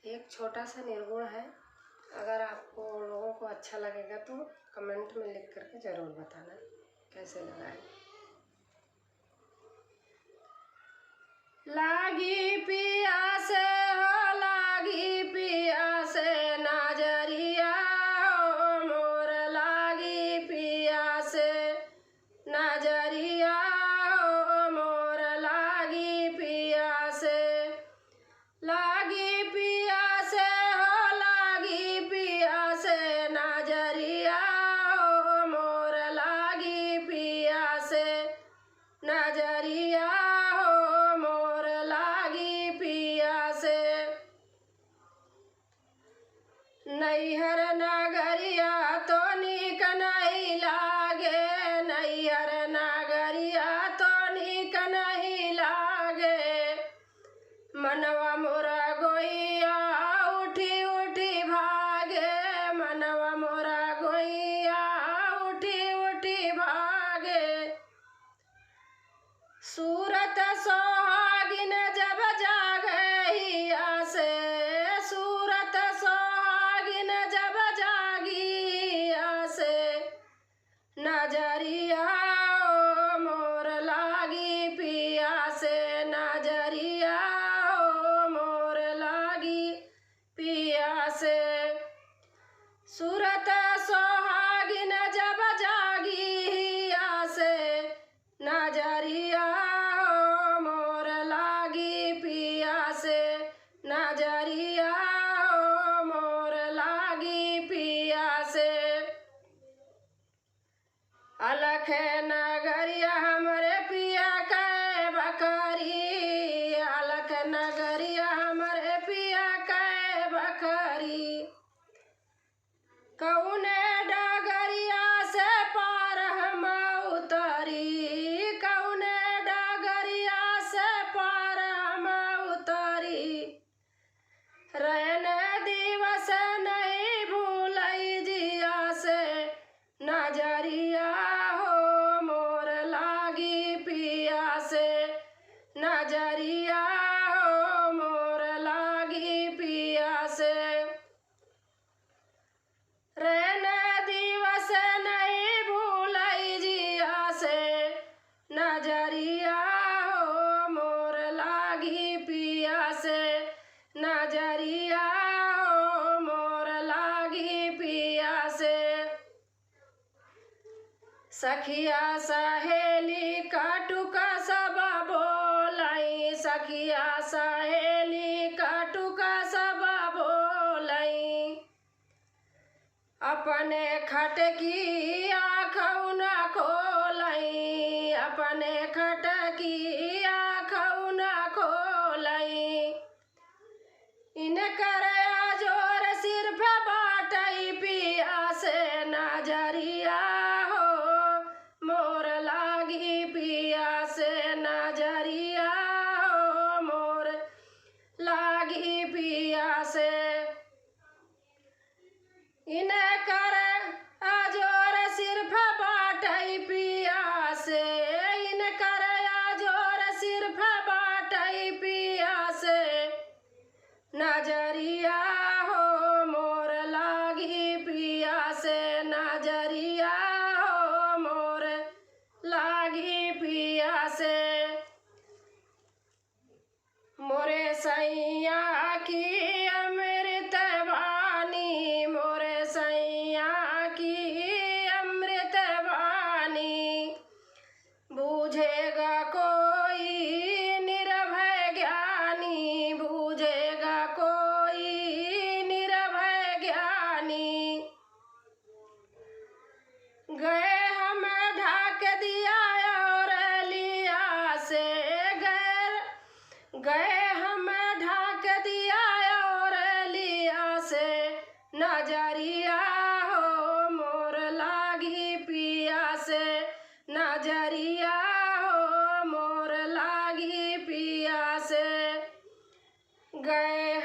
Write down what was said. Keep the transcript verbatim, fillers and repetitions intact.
एक छोटा सा निर्गुण है। अगर आपको लोगों को अच्छा लगेगा तो कमेंट में लिख करके ज़रूर बताना कैसे लगा है। लागी पियासे हो, लागी पियासे नजरिया हो मोर, लागी पियासे नजरिया हो मोर, लागी पियासे। लागी पियासे हो, लागी पियासे नजरिया हो मोर, लागी पियासे नजरिया हो मोर, लागी पियासे। नैहर नगरिया तो नीक नहीं लागे, नैहर नगरिया तो नीक नहीं लागे। मनवा मोरा गोइया उठी उठी भागे, मनवा मोरा गोइया उठी उठी भागे। सूरत सोहागिन जब जागे हिया से, सूरत सोहागिन जब जागी हिया से, नजरिया ओ मोर लागी पियासे, नजरिया ओ मोर लागी पियासे। सूरत सोहागिन जब जागी हिया से, नजरिया ओ मोर लागी पियासे, नजरिया ओ मोर लागी पियासे। अलख नगरिया हमरे पिया के बकरी, अलख नगरिया हमरे पिया के बकरी। कउने डगरिया से पार हम उतरी, कउने डगरिया से पार हम उतरी। रैन दिवस नहीं भूलई जिया से, नजरिया हो मोर लागी पियासे, नजरिया हो मोर लागी पियासे। रैन दिवस नहीं भूलई जिया से, नजरिया हो मोर लागी पियासे, नजरिया हो मोर लागी पियासे। सखिया सहेली काटुका सब बोलई, सखिया सहेली काटुका सब बोलई। अपने खटकी आँखौ न खोलई, अपने खटकी आँखौ न खोलई। इनकर अजोर सिर्फ बाटई पियासे, नजरिया हो मोर लागी पियासे, नजरिया हो मोर लागी पियासे। इनकर अजोर सिर्फ बाटई पियासे, इनकर अजोर सिर्फ बाटई पियासे। नजरिया हो मोर लागी पियासे, नजरिया हो मोर लागी पियासे। मोरे सैया की अमृत बानी, मोरे सैया की अमृत बानी। बूझेगा कोई निर्भय ज्ञानी, बूझेगा कोई निर्भय ज्ञानी। गए हम ढाक दिया और लिया से, गए, गए हम ढाक दिया और लिया से। नजरिया हो मोर लागी पियासे, नजरिया हो मोर लागी पियासे। गए